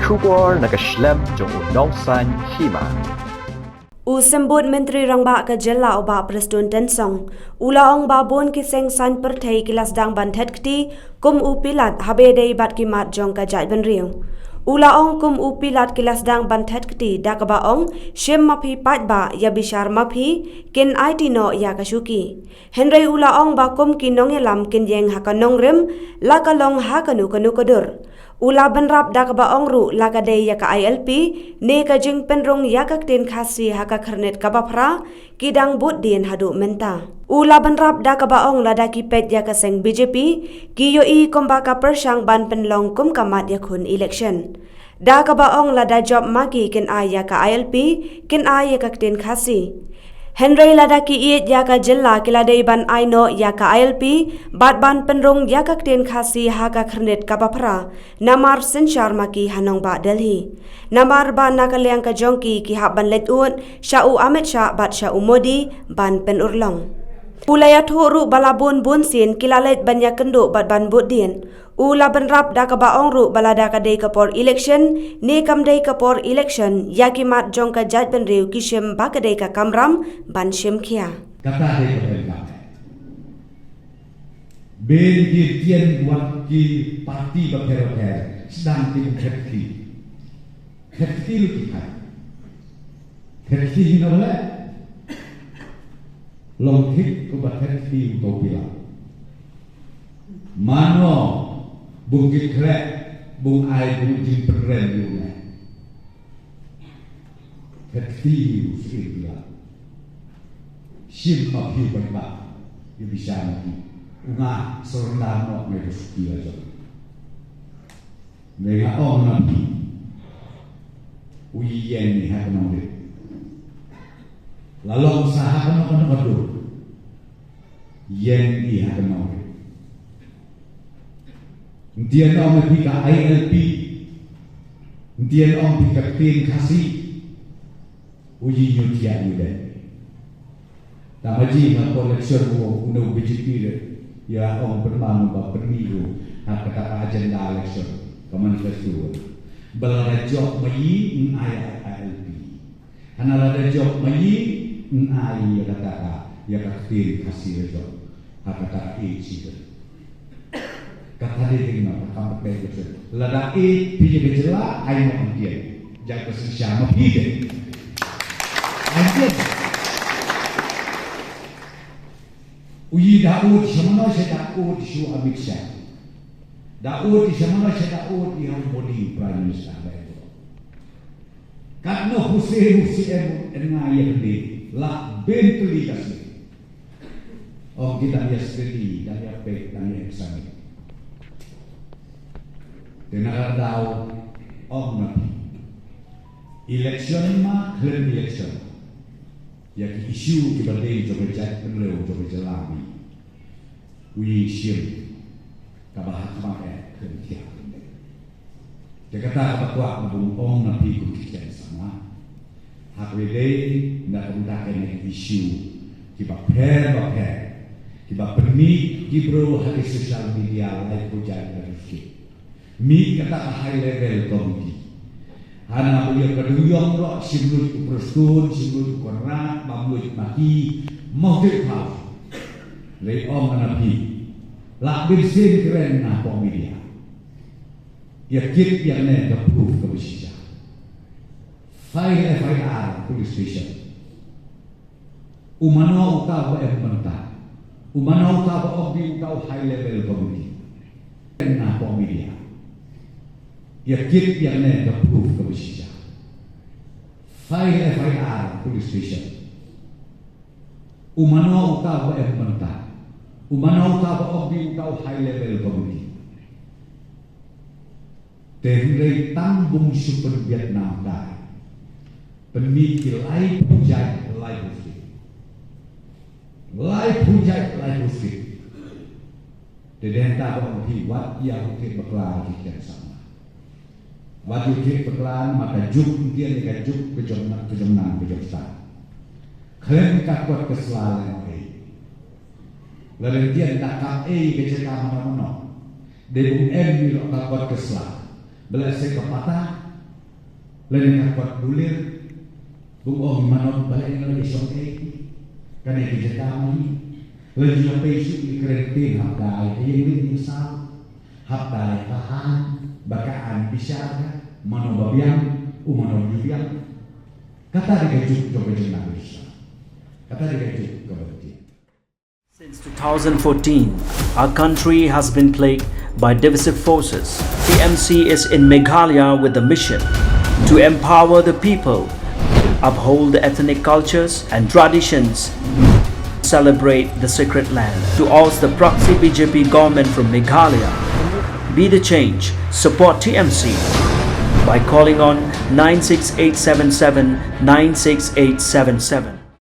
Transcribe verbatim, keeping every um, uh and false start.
Khubor na ka shlem jong u Nongsaiñ Hima. U Symbud Myntri Rangbah ka jylla u Bah Prestone Tynsong u la ong ba bun ki seng saiñ pyrthei ki la sdang ban thet kti kum u Pilat haba ïadei bad ki mat jong ka jaitbynriew. U la ong kum u Pilat ki la sdang ban thet kti da kaba ong, shim ma phi paidbah, ïa bishar ma phi, kin aiti noh ïa ka shuki. Hynrei u la ong ba kum ki nongïalam kin ïeng ha ka nongrim, la ka long ha kano kano ka dur. U la bynrap da kaba ong ruh la ka dei ïa ka I L P ne ka jingpynrung ïa ka ktien Khasi ha ka khyrnit kaba phra, ki dang bud dien haduh mynta. U la bynrap da kaba ong lada ki peit ïa ka seng B J P, ki ïohi kumba ka pyrshang ban pynlong kum ka mat ïakhun election. Da kaba ong lada jop ma ki kin ai ïa ka I L P, kin ai ïa ka ktien Khasi. Hynrei lada ki ïeit ïa ka jylla ki la dei ban ai noh ïa ka I L P, bad ban pynrung ïa ka ktien Khasi ha ka khyrnit kaba phra, namar synshar ma ki ha nongbah Delhi. Namar ba na ka liang ka jong ki ki hap ban leit ud sha u Amit Shah bad sha u Modi ban pynurlong. U la ïathuh ruh ba la bun bun sien ki la leit ban ïakynduh bad ban bud dien. U la bynrap da kaba ong ruh ba lada ka dei ka por election ne kam dei ka por election, ïa ki mat jong ka jaitbynriew ki shim ba ka dei ka kamram ban shim khia. Kata dei ka bynta. Bun ki ktien wat ki parti bapher bapher sdang ki bun thet kti. Thet kti lut ki khai. Thet kti hi na ba leh. Long thik kumba thet kti uto u Pilat. Mano bun ki khleh, bun ai, bun jingpynrem ïa une. Thet kti u Syiem Pilat. Shim ma phi paidbah, ïa bishar ma phi. U nga surrender noh ïa ka shuki la jong. Nga ong na phi, u ïeng i ha ka nongrim. La long sa ha kano kano ka dur, ïeng i ha ka nongrim. Ym tien ong phi ka I L P, ym tien ong phi ka ktien Khasi, u ïeng, u thiah u dei. Tang ma jong nga ka election u, une u B J P re, ïa ong pynban ba pynmih u ha kata ka agenda election, ka manifesto. Ba lada jop ma i, yn ai ïa ka I L P. Hana lada jop ma i, yn ai ïa kata ka, ïa ka ktien Khasi re jop. Ha kata ka age. Kata dei ding na ka kam pynbeit ka jylla. Lada age phi ïa ka jylla, ai noh ïa ka ktien. Jaka synshar ma phi dei. Ai ktien. U ïa da ud sha mano sha da ud sha u Amit Shah. Da ud sha mano sha da ud ïa u Modi Prime Minister ba ïa. Katno pisa u C M yn ngai ïa ka dei, la bun tylli ka sngi. Ong ki dang ïa study, dang ïa peit, dang ïa examine. Te na ka daw ong na phi. Election ma khlem election, ïa ki issue kiba dei jong ka jaitbynriew, jong ka jylla, u ïa shim kaba ha khmat eh khlem thiah. Te kata kaba kwah nga bym ong na phi kum ki ktien samla. Ha kaba ïadei na ka bynta kane ka issue, kiba pher bapher kiba pynmih ki briew ha ki social media, lai phew jait na district. Mih kata ka high level committee. Hana ba ïa ka dewïong ruh, shim lut u Prestone, shim lut u Conrad, bam lut ma ki, mawtip phaw. Lei ong na phi, lah bin sien kren na pok media. Ïa kit ïa ne ka proof ka ba shisha. File F I R police station. U mano uta uba em mynta? U mano uta uba ong ïa uta u high level committee? Na pok media. Ïa kit ïa ne ka proof ka ba shisha. File F I R police station. U mano uta uba em mynta? U mano uta uba ong ïa uta u high level committee? Te hynrei tang bym shu pynbiat namar ka pynmih ki lai phew jait, lai phew sien. Lai phew jait, lai phew sien. Te dang ta ba ong phi wat ïa u thied bakla ki ktien samla. Wat ïa u thied bakla namar ka juk ntien ka juk ka jong na, ka jong nang ka jong sa. Khlem ka kot ka sla lehnohei. Lada ntien da kap ei ka jaka mano mano, dei bym em ïa ka kot ka sla. Ba lehse ka pata, Lane ka kot bulir, bym ong mano ba leh ïa shong ei. Kane ka jaka ma hi. Lane jia pei shu i kren tin hap dai ha ïing rit ïing saw. Hap dai ba han, ba ka an bishar ka, mano ba biang, u mano ba biang. Kata dei ka juk jong ka jingmut Islam. Kata dei ka juk ka bynta. Since two thousand fourteen, our country has been plagued by divisive forces. T M C is in Meghalaya with the mission to empower the people, uphold the ethnic cultures and traditions, celebrate the sacred land, to oust the proxy B J P government from Meghalaya. Be the change. Support T M C by calling on nine six eight seven seven nine six eight seven seven.